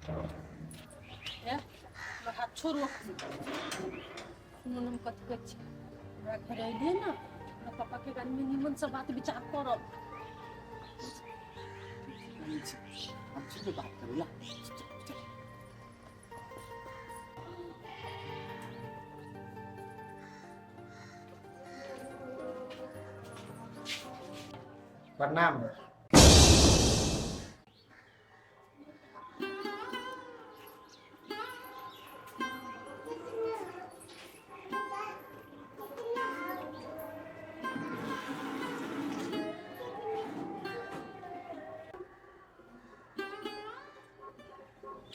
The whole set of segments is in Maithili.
ए, हमर हाथ छोड़ू अखनी। सुनू ने हम कथी कहै छी, हमरा घरे अयलियै ने, हमरा पापाके बारेमे निमनसँ बात विचार करब। हम छी बात करू ला। प्रणाम।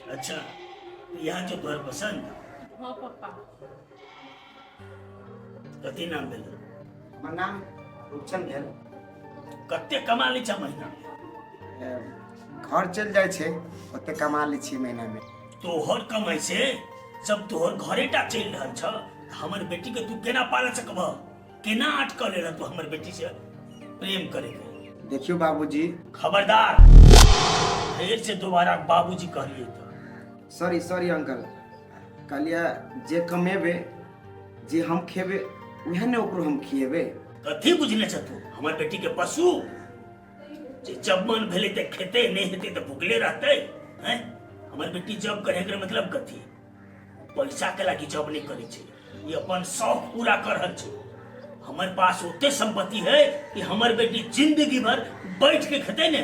अच्छा, यहाँ जो तोहर पसंद? हाँ पप्पा। कथी नाम भेल? हमर नाम रूपचंद भेल। कते कमा लै छ महीना? घर चलि जाइ छै, ओते कमा लै छियै महीना में। तोहर कमाइ से जब तोहर घरे टा चलि रहल छ, हमर बेटी के तू केना पाल सकबह? केना अटकल रह तू हमर बेटी से प्रेम करे के? देखियो बाबूजी। खबरदार, फिर से दोबारा बाबूजी कहलिए तो। सॉरी सॉरी अंकल, कहलिए जे कमेबे, जे हम खेबे, उहे ने ओकरो हम खिएबे। कथी बुझने छ तू हमर बेटी के पशु जे जब मन भेले ते खेते, नहीं हेते ते भुखले रहते हैं? हमर बेटी जॉब करे के मतलब कथी? पैसा के लागी जॉब नहीं करे छे, ये अपन शौक पूरा कर रहल छे। हमर पास ओते संपत्ति है कि हमर बेटी जिंदगी भर बैठ के खेते ने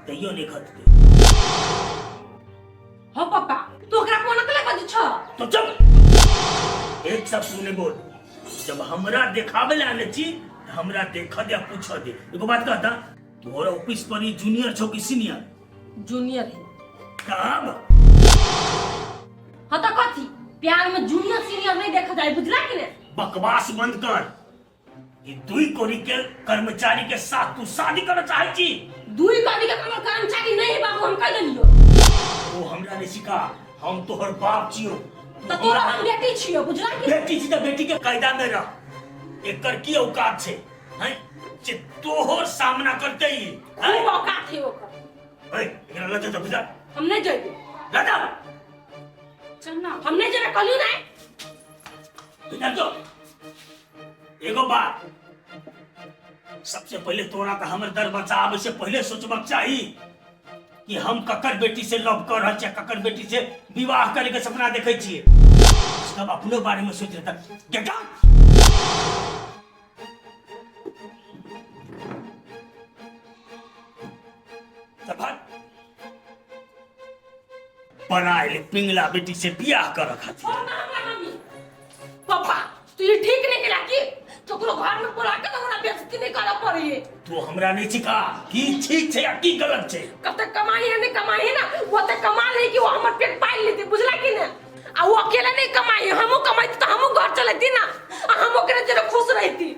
तैयो नहीं खतते। हो पापा, तू ओकरा कोना के बजै छ? तो चुप, एक शब्द सुने बोल। जब हमरा देखावे ला आने छी त हमरा देख दे, पूछ दे। एगो बात कहता, तोहर ऑफिस पर ही जूनियर छौ कि सीनियर? जूनियर है। कब? हाँ तो कथी, प्यार में जूनियर सीनियर नहीं देखा जाए, बुझला कि ने? बकवास बंद कर। ये दुई कोरी के कर्मचारी के साथ तू शादी करना चाहे छी? दुई कोरी के कोनो कर्मचारी नहीं है बाबू, हम कह देलियो। वो हमरा नहीं सिखा, हम तोहर बाप छियो। तो तोरा हम बेटी छियो, बुझला कि? बेटी छी त बेटी के कायदा में रह। एकर की औकात छै हैं जे तोहर सामना करते ही? खूब औकात है ओकर। ए, एकरा लऽ जा बुझा। हम नहीं जइबे। लऽ जा। चल ना, हम नहीं जेबे, कहलियो नहीं। इधर जो एगो बात, सबसे पहले तोरा तऽ हमर दरवाजा आबै से पहले सोचबाक चाही कि हम ककर बेटी से लव कर रहल छियै, ककर बेटी से विवाह करे के सपना देखै छियै। सब अपनो बारे में सोच रहता। Get out. बड़ा एले पिंगला बेटी से बियाह कर खातिर। छोड़ ना हमरा मम्मी। पापा, तू ये ठीक नहीं केला कि ककरो घर में बोला के तो हमरा बेइज्जती नहीं करऽ पड़ी। तू हमरा नहीं सिखा की ठीक छै आ की गलत छै। कते कमाई है नहीं कमाई है ना, वो तो कमा ले कि वो हमर पेट पाल लेते, बुझला कि ने? आ वो अकेले नहीं कमाई, हमहू कमाई तो हमहू घर चलेती ना, आ हम ओकरे जरे खुश रहती।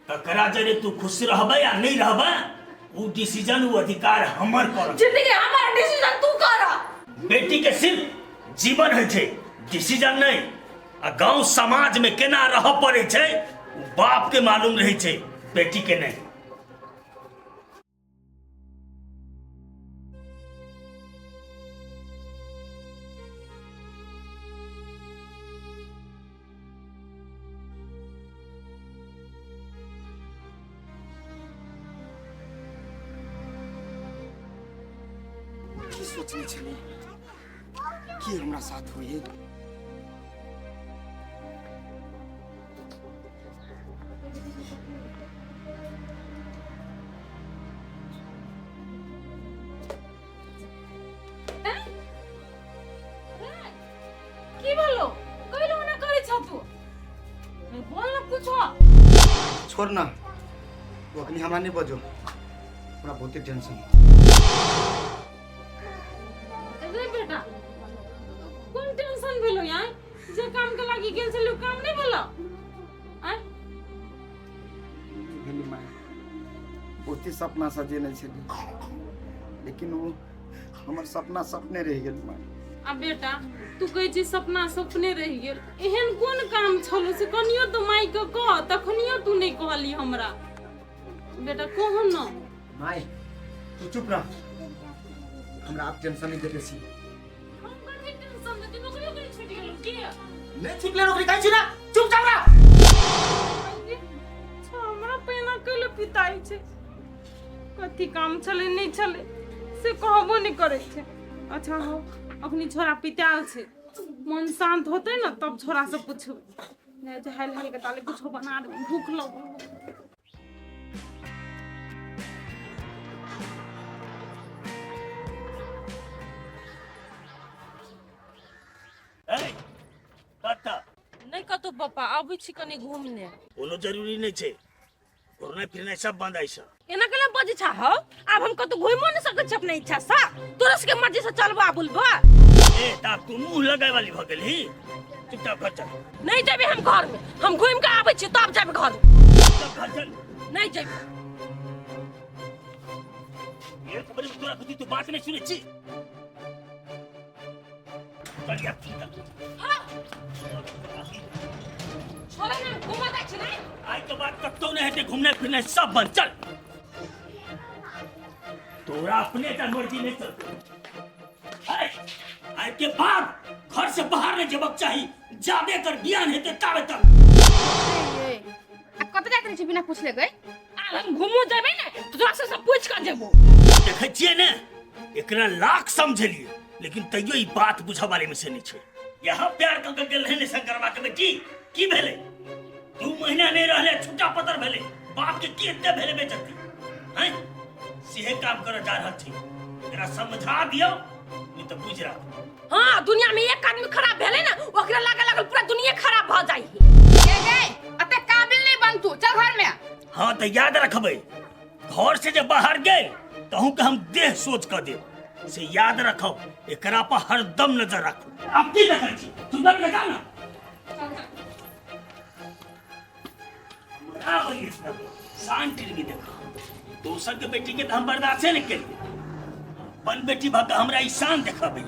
ककरा जरे तू खुश रहबे या नहीं रहबे, वो डिसीजन वो अधिकार हमर कर। जिंदगी हमर, डिसीजन तू कर। बेटी के सिर्फ जीवन होइ छै, डिसीजन नहीं। आ गांव समाज में केना रह पड़े छै बाप के मालूम रहे छै, बेटी के नहीं। की सोचने छली की हमरा साथ होइए? की भेलो? कैलो ना करै छ तू? अरे बोल ना कुछो। छोड़ ना, तू अखनी हमरा नहीं बजो, हमरा बहुते टेंशन। अरे बेटा, कोन टेंशन भेलो यार? जे काम के लागी गेल छलू काम नहीं भेलो? आय भेली माय, बहुते सपना सजेने छली, लेकिन वो हमर सपना सपने रहि गेल माय। आ बेटा, तू कहै छी सपना सपने रहि गेल, एहन कोन काम छलो से कनियो तो माय के कह, तखनियो तू नहीं कहली हमरा। बेटा कह न। माय तू चुप रह, हमरा आब टेंशन नहीं दे बेसी। के नहि छुटले नौकरी कहै छी ना, चुपचाप रह। अच्छा, हमरा पहिना कैले पिताइ छै? कथी काम छलै नहि छलै से कहबो नहि करै छै। अच्छा हो, अखनी छोरा पितायल छै, मन शांत होतै ने तब छोरा से पुछबै। नहि जे हाल हाल के ताले कुछो बना देबै, भूख लगल। ए, कतऽ? नहि कतौ पप्पा, अबै छी कनि घूमने। कोनो जरूरी नहि छै, घुरनाइ फिरनाइ सब बंद आइ सब। एना केना बजै छा हौ? आब हम कतौ घुमियो नहि सकै छी अपना इच्छा से? तोरा सबके मर्जी से चलबो आ बुलबो? ए, तऽ आब तू मुँह लगाय वाली भऽ गेलही। चुपचाप घर चल। नहि जेबै हम घर में, हम घुमि के आबै छी तब जेबै घर। चुपचाप घर चल। नहि जेबै। एक बेर तोरा खुदी तू बात नहि सुनै छी। चल यार, चल। छोड़े ना, घुमऽ जाइ छी नहि। आइ के बाद कतौ नहि हेतै घुमनाइ फिरनाइ, सब बंद। चल, तोरा अपने टा मर्जी नहि चलतौ। आइ आइ के बाद घर से बाहर नहि जेबक चाही जाबे कर बियाह नहि हेतै ताबे तक। आ कतऽ जाइत रहै छी बिना पूछले गई? आब हम घुमो जेबै ने तऽ तोरा सबसँ पूछि कऽ जेबो। देखै छियै ने, एकरा लाख समझेलियै लेकिन तैयो ई बात बुझऽ वाले में से नहि छै। यहाँ प्यार कऽ के गेल रहै ने शंकरवा के बेटी, की भेलै? 2 महीना नहि रहलै, छुट्टा पतर भेलै। बाप के की एते भेलै बेइज्जती हैं? सेहे काम करऽ जा रहल छै। एकरा समझा दियौ, नहि तऽ बुझि राखू। हाँ, दुनिया में एक आदमी खराब भेलै ने, ओकरा लागे लागल पूरा दुनिया खराब भऽ जाइ। गे गे, अते काबिल नहीं बन तू, चल घर में। हाँ तऽ याद रखबै, घर से जे बाहर गेल तहूँ के हम देह सोच कऽ देब, से याद रखब। एकरा पर हरदम नजर राखू। आब की देखै छी? सुन्दर लगा ना हमरा वही शान टीवी देखा। दोसर के बेटी के तऽ हम बर्दाश्ते नहीं केलिए, अपन बेटी भऽ कऽ हमरा ई शान देखाबै।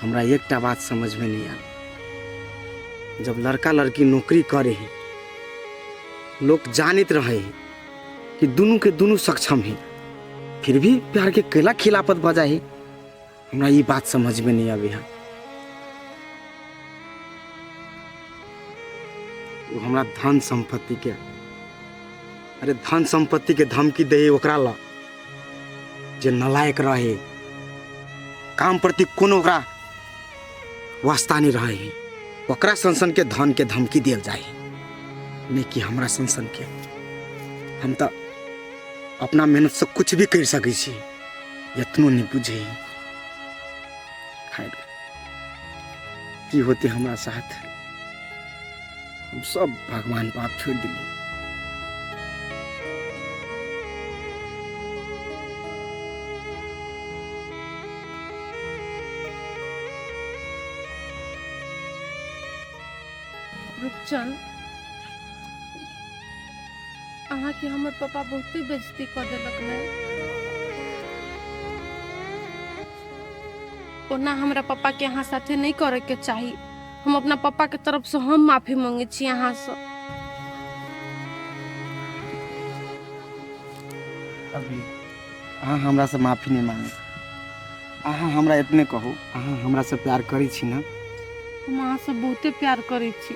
हमरा एकटा बात समझमे नहि आयल, जब लड़का लड़की नौकरी करे है, लोक जानैत रहे है कि दुनू के दुनू सक्षम है, फिर भी प्यार के कैला खिलाफत भऽ जाइ है? हमरा ई बात समझमे नहि आबै है। ओ हमरा धन संपत्ति के, अरे धन संपत्ति के धमकी दे ओकरा ला जे नलायक रहे, काम प्रति कोनो ओकरा वास्ता नहीं रहे है, ओकरा सन के धन के धमकी दियल जाए, नहीं कि हमरा सन के। हम तो अपना मेहनत से कुछ भी कर सकै छी, एतनो नहीं बुझे। खैर, की होते हमरा साथ, हम सब भगवान पाप छोड़ दिली। रूपचंद, अहाँके हमर पापा बहुते बेइज्जती कऽ देलक ने। ओना हमरा पापा के अहाँ साथे नहीं करे के चाही। हम अपना पापा के तरफ से हम माफी मांगे छी अहाँ से। अभी अहाँ हमरा से माफी नहीं मांगे, अहाँ हमरा इतने कहू, अहाँ हमरा से प्यार करै छी ना? हम अहाँ से बहुते प्यार करै छी,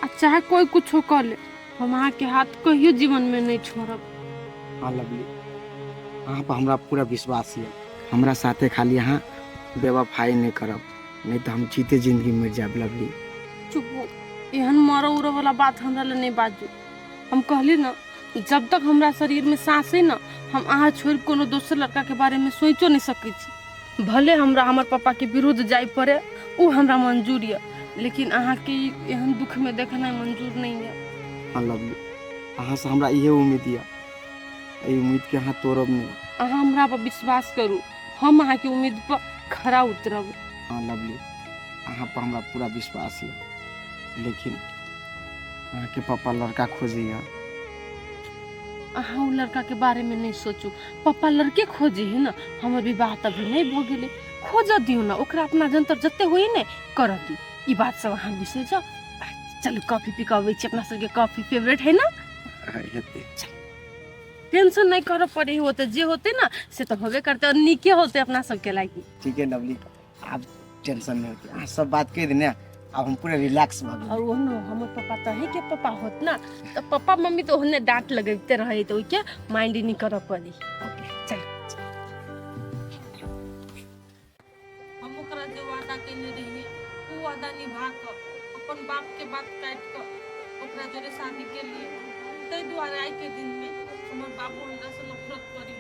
आ चाहे कोई कुछो कह ले, हम अहाँ के हाथ कहियो जीवन में नहीं छोड़ब। हाँ लवली, अहाँ पर हमरा पूरा विश्वास यऽ। हमरा साथे खाली अहाँ बेवफाई नहीं करब, नहीं तो हम जीते जिंदगी मर जायब लवली। चुप हो, एहन मरऽ उरऽ वाला बात हमरा लए नहीं बाजू। हम कहली ना, जब तक हमरा शरीर में सांस है ना, हम अहाँ छोड़ कोनो दोसर लड़का के बारे में सोचो नहीं सकै छी। भले हमरा हमर पापा के विरुद्ध जाय पड़े, उ हमरा मंजूर यऽ, लेकिन अहाँ के ई एहन दुख में देखनाइ मंजूर नहीं यऽ। हाँ लवली, अहाँ से हमरा इहे उम्मीद यऽ, एहि उम्मीद के अहाँ तोड़ब नहीं। अहाँ हमरा पर विश्वास करू, हम अहाँ के उम्मीद पर खरा उतरब। हाँ लवली, अहाँ पर हमरा पूरा विश्वास यऽ, लेकिन अहाँ के पापा लड़का खोजैया। अहाँ उ लड़का के बारे में नहीं सोचू, पापा लड़के खोजे है ना, हमर विवाह तभी नहीं भऽ गेलै, खोजऽ दियौ ना ओकरा, अपना जंतर जते होई ने करऽ दियौ। ई बात सब अहाँ बिसरि जाउ। चलू कॉफी पी कऽ अबै छी, अपना सबके कॉफी फेवरेट है ना। हेतै। टेंशन नहीं करऽ पड़े होते, जे होते ना से तो होबे करते और नीके होते अपना सबके लागी। ठीक है लवली, आब टेंशन नहीं होती, अहाँ सब बात कहि देने, आब हम पूरा रिलैक्स भऽ गेली। और ओहनो हमर पापा तऽ है के पापा होत ना, तऽ पप्पा मम्मी तऽ ओहने डांट लगैते रहे, तऽ ओइके माइंड नहीं करऽ पड़ी। ओके चल। हम ओकरा जे वादा केने रहियै ओ वादा निभा कऽ अपन बाप के बात काटि कऽ ओकरा जोरे शादी केलियै, ताहि दुआरे आइ के दिन में हमर बाबू हमरा से नफरत करी।